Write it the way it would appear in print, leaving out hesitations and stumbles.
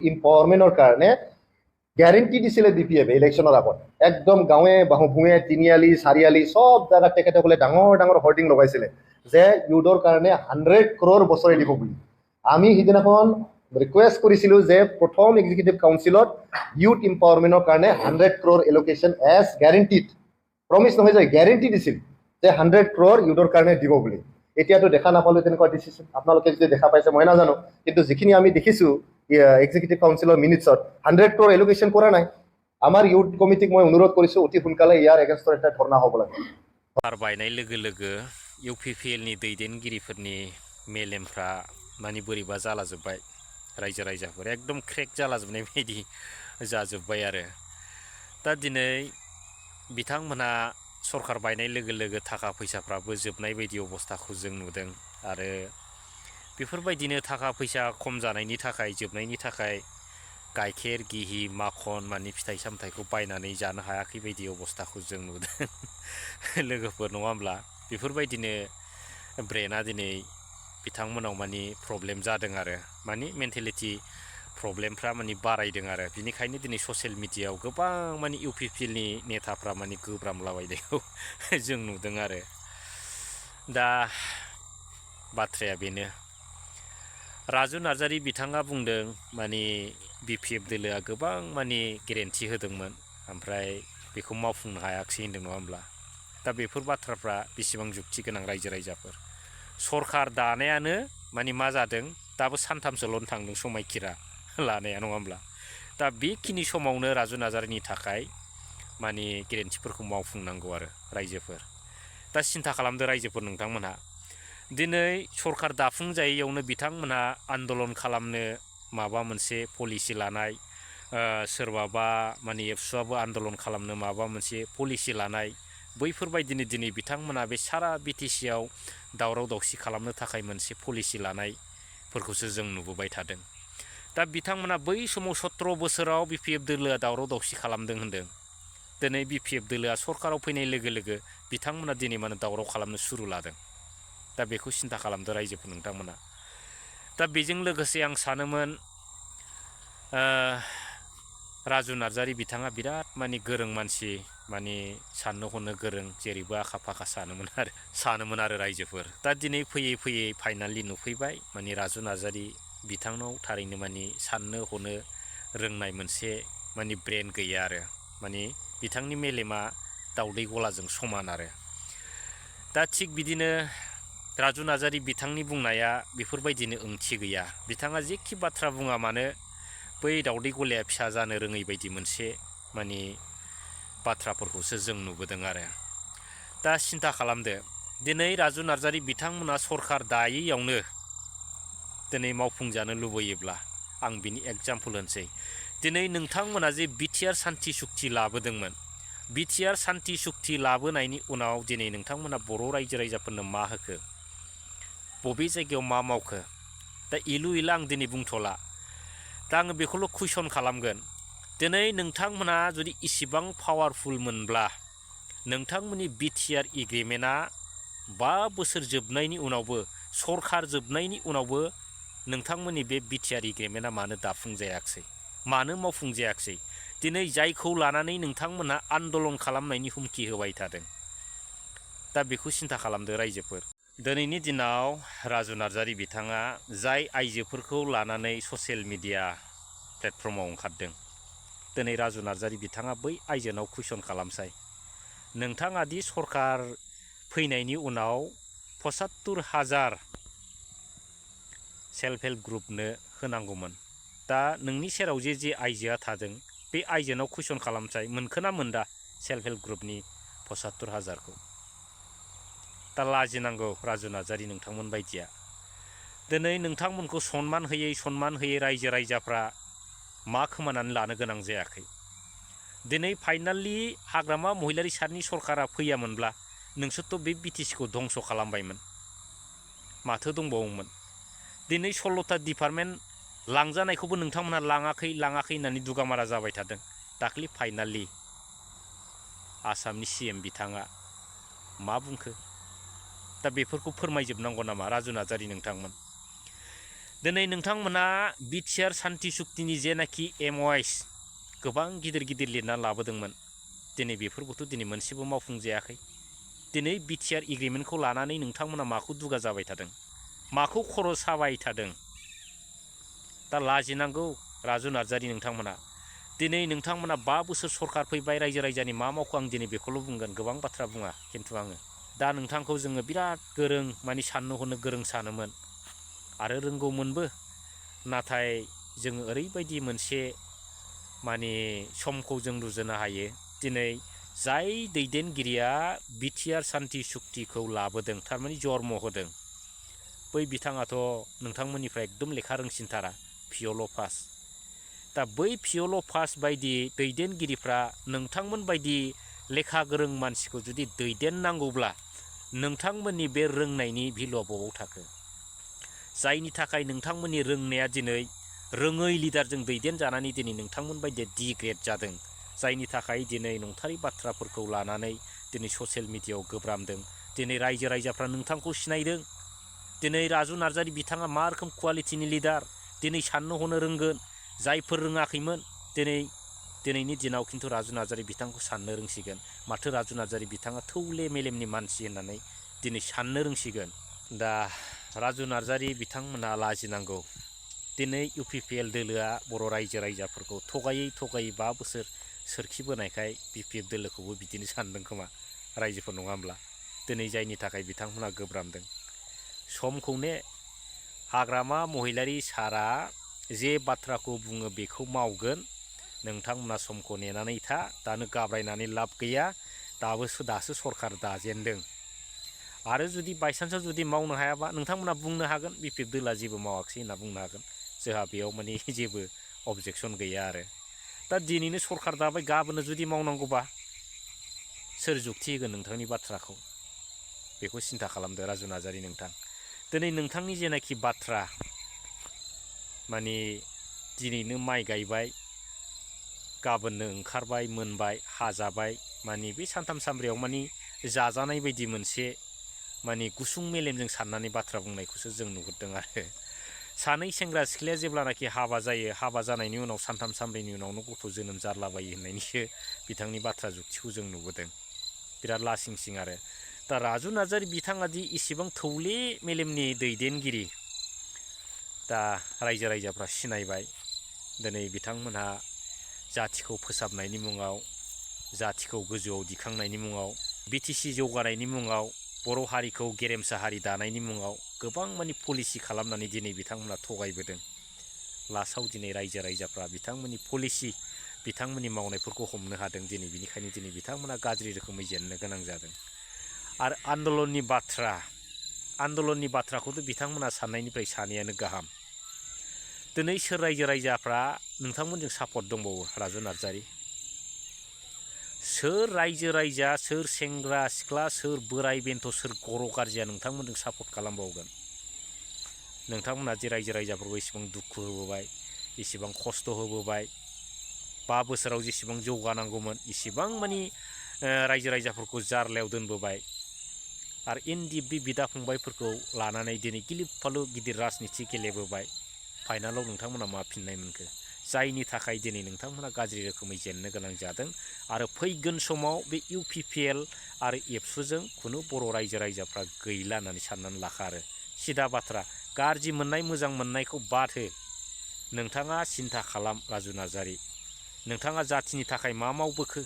এম্পাৱাৰমেণ্টৰ কাৰণে গ্যাৰেণ্টি দিছিলে DPF ইলেকশ্যনৰ আগত একদম গাঁৱে ভূঞে তিনিআলি চাৰিআলি সব জায়গাত তেখেতসকলে ডাঙৰ ডাঙৰ হৰ্ডিং লগাইছিলে যে ইউথৰ কাৰণে 100 crore বছৰে দিব বুলি আমি সিদিনাখন ৰিকুৱেষ্ট কৰিছিলোঁ যে প্ৰথম এক্সিকিউটিভ কাউন্সিলত ইউথ এম্পাৱাৰমেণ্টৰ কাৰণে 100 crore এলোকেশ্যন এজ গ্যাৰেণ্টিড প্ৰমিছ নহয় যে গ্যাৰেণ্টি দিছিল যে 100 crore ইউথৰ কাৰণে দিব বুলি এতিয়াতো দেখা নাপালোঁ তেনেকুৱা ডিচিশ্যন আপোনালোকে যদি দেখা পাইছে মই নাজানো কিন্তু যিখিনি আমি দেখিছোঁ এক্সিকিউটিভ কাউন্সিলৰ মিনিটছত 100 crore এলোকেশ্যন কৰা নাই আমাৰ ইউথ কমিটিক মই অনুৰোধ কৰিছোঁ অতি সোনকালে ইয়াৰ এগেইনষ্টত এটা ধৰ্ণা হ'ব লাগে बारबायनाय लोगो लोगो UPPL नि दैदेनगिरिफोरनि मेलेमफ्रा मानि बोरैबा जालाजोब्बाय रायजो राजाफोर एकदम क्रेक जालाजोबनाय बायदि जाजोब्बाय आरो दा दिनै बिथांमोनहा सरकार बायनाय लोगो लोगो थाखा फैसाफ्राबो जोबनाय बायदि अबस्थाखौ जों नुदों आरो बेफोरबायदिनो थाखा फैसा खम जानायनि थाखाय जोबनायनि थाखाय गाइखेर गिहि माखन मानि फिथाइ सामथाइखौ बायनानै जानो हायाखै बायदि अबस्थाखौ जों नुदों लोगोफोर नङा होमब्ला बेफोरबायदिनो ब्रेना दिनै बिथांमोनाव मानि प्रब्लेम जादों आरो मानि मेन्टेलिटि प्रब्लेमफ्रा मानि बारायदों आरो बिनिखायनो दिनै ससियेल मिडियायाव गोबां मानि UPPL नि नेताफ्रा मानि गोब्रामलाबायनायखौ जों नुदों आरो दा बाथ्राया बेनो राजु नार्जारी बिथाङा बुंदों मानि BPF दोलोआ गोबां मानि गेरेन्टि होदोंमोन ओमफ्राय बेखौ मावफुंनो हायाखिसै होनदों नङा होमब्ला दा बेफोर बाथ्राफ्रा बेसेबां जुक्ति गोनां रायजो राजाफोर सरखार दानायानो मानि मा जादों दाबो सानथामसोल' थांदों समायखिरा लानाया नङा होमब्ला दा बेखिनि समावनो राजु नार्जारीनि थाखाय मानि गेरेन्टिफोरखौ मावफुंनांगौ आरो रायजोफोर दा सिन्था खालामदो रायजोफोर नोंथांमोनहा दिनै सरखार दाफुंजायैयावनो बिथांमोनहा आन्दलन खालामनो माबा मोनसे पलिसि लानाय सोरबाबा मानि एबसुआबो आन्दलन खालामनो माबा मोनसे पलिसि लानाय बैफोरबायदिनो दिनै बिथांमोना बे सारा BTC आव दावराव दावसि खालामनो थाखाय मोनसे पलिसि लानायफोरखौसो जों नुबोबाय थादों दा बिथांमोना बै समाव 17 बोसोराव BPF दोलोआ दावराव दावसि खालामदों होनदों दिनै BPF दोलोआ सरकाराव फैनाय लोगो लोगो बिथांमोना दिनै मानो दावराव खालामनो सुरु लादों दा बेखौ सिन्था खालामदो रायजोफोर नोंथांमोना दा बेजों लोगोसे आं सानोमोन राजु नार्जारी बिथाङा बिराद मानि गोरों मानसि मानि साननो हनो गोरों जेरैबो आखा फाखा सानोमोन आरो रायजोफोर दा दिनै फैयै फैयै फाइनालि नुफैबाय मानि राजु नार्जारी बिथांनाव थारैनो मानि साननो हनो रोंनाय मोनसे मानि ब्रेन गैया आरो मानि बिथांनि मेलेमा दाउदै गलाजों समान आरो दा थिग बिदिनो राजु नार्जारी बिथांनि बुंनाया बेफोरबायदिनो ओंथि गैया बिथाङा जेखि बाथ्रा बुङा मानो बै दाउदै गलाया फिसा जानो रोङै बायदि मोनसे मानि बाथ्राफोरखौसो जों नुबोदों आरो दा सिन्था खालामदो दिनै राजु नार्जारी बिथांमोना सरखार दायैयावनो दिनै मावफुंजानो लुबैयोब्ला आं बिनि एग्जाम्पल होनसै दिनै नोंथांमोना जे BTR सान्थि सुक्ति लाबोदोंमोन BTR सान्थि सुक्ति लाबोनायनि उनाव दिनै नोंथांमोना बर' रायजो राजाफोरनो मा होखो बबे जायगायाव मा मावखो दा इलु इला आं दिनै बुंथ'ला दा आङो बेखौल' कुइसन खालामगोन दिनै नोंथांमोना जुदि इसिबां पावारफुल मोनब्ला नोंथांमोननि BTR एग्रिमेन्टआ 5 बोसोर जोबनायनि उनावबो सरखार जोबनायनि उनावबो नोंथांमोननि बे BTR एग्रिमेन्टआ मानो दाफुंजायाखिसै मानो मावफुंजायाखिसै दिनै जायखौ लानानै नोंथांमोना आन्दलन खालामनायनि हुमखि होबाय थादों दा बेखौ सिन्था खालामदो रायजोफोर दिनैनि दिनाव राजु नार्जारी बिथाङा जाय आइजोफोरखौ लानानै ससियेल मिडिया प्लेटफर्माव ओंखारदों दिनै राजु नार्जारी बिथाङा बै आइजोनाव कुइसन खालामसाय नोंथाङा दि सरखार फैनायनि उनाव 75,000 सेल्फ हेल्प ग्रुपनो होनांगौमोन दा नोंनि सेराव जे आइजोआ थादों बे आइजोनाव कुइसन खालामसाय मोनखोना मोनदा सेल्फ हेल्प ग्रुपनि 75,000खौ दा लाजिनांगौ राजु नार्जारी नोंथांमोन बायदिया दिनै नोंथांमोनखौ सनमान होयै रायजो राजाफ्रा मा खोमानानै लानो गोनां जायाखै दिनै फाइनालि हाग्रामा महिलारी सारनि सरकारा फैयामोनब्ला नोंसोरथ' बे BTCखौ धंस खालामबायमोन माथो दंबावोमोन दिनै 16टा डिपार्टमेन्ट लांजानायखौबो नोंथांमोनहा लाङाखै होननानै दुगामारा जाबाय थादों दाख्लि फाइनालि आसामनि CM बिथाङा मा बुंखो दा बेफोरखौ फोरमायजोबनांगौ नामा राजु नार्जारी नोंथांमोन दिनै नोंथांमोना बिटिआर सान्ति सुक्तिनि जेनाखि एमअएस गोबां गिदिर गिदिर लिरना लाबोदोंमोन दिनै बेफोरबोथ' दिनै मोनसेबो मावफुंजायाखै। दिनै बिटिआर एग्रिमेन्टखौ लानानै नोंथांमोना माखौ दुगा जाबाय थादों, माखौ खर' साबाय थादों? दा लाजिनांगौ राजु नार्जारि नोंथांमोना। दिनै नोंथांमोना 5 बोसोर सरकार फैबाय, रायजो राजानि मा मावखो आं दिनै बेखौल' बुंगोन, गोबां बाथ्रा बुङा खिन्थु आङो। दा नोंथांखौ जोङो बिराद गोरों माने साननो हनो गोरों सानोमोन आरो रोंगौमोनबो, नाथाय जोङो ओरैबायदि मोनसे माने समखौ जों रुजुनो हायो दिनै जाय दैदेनगिरिया बिटिआर सान्ति सुक्तिखौ लाबोदों थारमाने जन्म होदों, बै बिथाङाथ' नोंथांमोननिफ्राय एकदम लेखा रोंसिनथारा, पिअल' पास। दा बै पिअल' पास बायदि दैदेनगिरिफ्रा नोंथांमोन बायदि लेखा गोरों मानसिखौ जुदि दैदेननांगौब्ला नोंथांमोननि बे रोंनायनि भेलुआ बबाव थाखो? जायनि थाखाय नोंथांमोननि रोंनाया दिनै रोङै लिडारजों दैदेनजानानै दिनै नोंथांमोन बायदिया डिग्रेड जादों, जायनि थाखाय दिनै नंथारै बाथ्राफोरखौ लानानै दिनै ससियेल मिडियायाव गोब्रामदों। दिनै रायजो राजाफ्रा नोंथांखौ सिनायदों। दिनै राजु नार्जारि बिथाङा मा रोखोम कुवालिटिनि लिडार, दिनै साननो हनो रोंगोन। जायफोर रोङाखैमोन दिनैनि दिनाव खिन्थु राजु नार्जारि बिथांखौ साननो रोंसिगोन। माथो राजु नार्जारि बिथाङा थौले मेलेमनि मानसि होननानै दिनै साननो रोंसिगोन। दा राजु नार्जारि बिथांमोनहा लाजिनांगौ। दिनै इउपिपिएल दोलोआ बर' रायजो राजाफोरखौ थगायै 5 बोसोर सोरखिबोनायखाय बिपिएफ दोलोखौबो बिदिनो सानदों खोमा रायजोफोर, नङा होमब्ला? दिनै जायनि थाखाय बिथांमोनहा गोब्रामदों। समखौनो हाग्रामा महिलारि सारा जे बाथ्राखौ बुङो बेखौ मावगोन। नोंथांमोना समखौ नेनानै था, दानो गाब्रायनानै लाब गैया। दासो सरखार दाजेनदों आरो जुदि बायसान्सआव जुदि मावनो हायाबा नोंथांमोना बुंनो हागोन बिपिएफ दोला जेबो मावाखिसै होनना बुंनो हागोन। जोंहा बेयाव माने जेबो अबजेक्सन गैया आरो। दा दिनैनो सरखार दाबाय, गाबोननो जुदि मावनांगौबा सोर जुक्ति होगोन नोंथांनि बाथ्राखौ? बेखौ सिन्था खालामदो राजु नार्जारि नोंथां। दिनै नोंथांनि जेनाखि बाथ्रा माने दिनैनो माइ गायबाय, गाबोननो ओंखारबाय, मोनबाय, हाजाबाय, माने बे सानथाम सानब्रैयाव माने जाजानाय बायदि मोनसे माने गुसुं मेलेमजों साननानै बाथ्रा बुंनायखौसो जों नुहुरदों आरो। सानै सेंग्रा सिख्लाया जेब्लानाखि हाबा जायो, हाबा जानायनि उनाव सानथाम सानब्रैनि उनावनो गथ' जोनोम जारलाबायो होननायनिसो बिथांनि बाथ्रा जुक्तिखौ जों नुबोदों। बिराद लासिंसिं आरो। दा राजु नार्जारि बिथाङा दि इसेबां थौले मेलेमनि दैदेनगिरि, दा रायजो राजाफ्रा सिनायबाय। दिनै बिथांमोनहा जाथिखौ फोसाबनायनि मुङाव, जाथिखौ गोजौआव दिखांनायनि मुङाव, बिटिसि जौगानायनि मुङाव, बर' हारिखौ गेरेमसा हारि दानायनि मुङाव गोबां माने पलिसि खालामनानै दिनै बिथांमोना थगायबोदों। लास्टआव दिनै रायजो राजाफ्रा बिथांमोननि पलिसि, बिथांमोननि मावनायफोरखौ हमनो हादों। बेनिखायनो दिनै बिथांमोना गाज्रि रोखोमै जेननो गोनां जादों। आरो आन्दलननि बाथ्राखौथ' बिथांमोना साननायनिफ्राय सानैयानो गाहाम। दिनै सोर रायजो राजाफ्रा नोंथांमोनजों सापर्ट दंबावो राजु नार्जारि? सोर रायजो राजा, सोर सेंग्रा सिख्ला, सोर बोराय बेन्थ', सोर गर' गारजिया नोंथांमोनजों सापर्ट खालामबावगोन? नोंथांमोना जे रायजो राजाफोरखौ इसेबां दुखु होबोबाय, इसेबां खस्थ' होबोबाय, 5 बोसोराव जेसेबां जौगानांगौमोन इसेबां मानि रायजो राजाफोरखौ जार्लायाव दोनबोबाय आरो एनडिएफबि बिदा फंबायफोरखौ लानानै दिनै गिलिब फालु गिदिर राजनिथि गेलेबोबाय। फाइनालाव नोंथांमोना मा फिननाय मोनखो? जायनि थाखाय दिनै नोंथांमोना गाज्रि रोखोमै जेननो गोनां जादों। आरो फैगोन समाव बे इउपिपिएल आरो एबसुजों खुनु बर' रायजो राजाफ्रा गैला होननानै साननानै लाखा आरो। सिदा बाथ्रा, गाज्रि मोननाय मोजां मोननायखौ बाद हो। नोंथाङा सिन्था खालाम राजु नार्जारि, नोंथाङा जाथिनि थाखाय मा मावबोखो?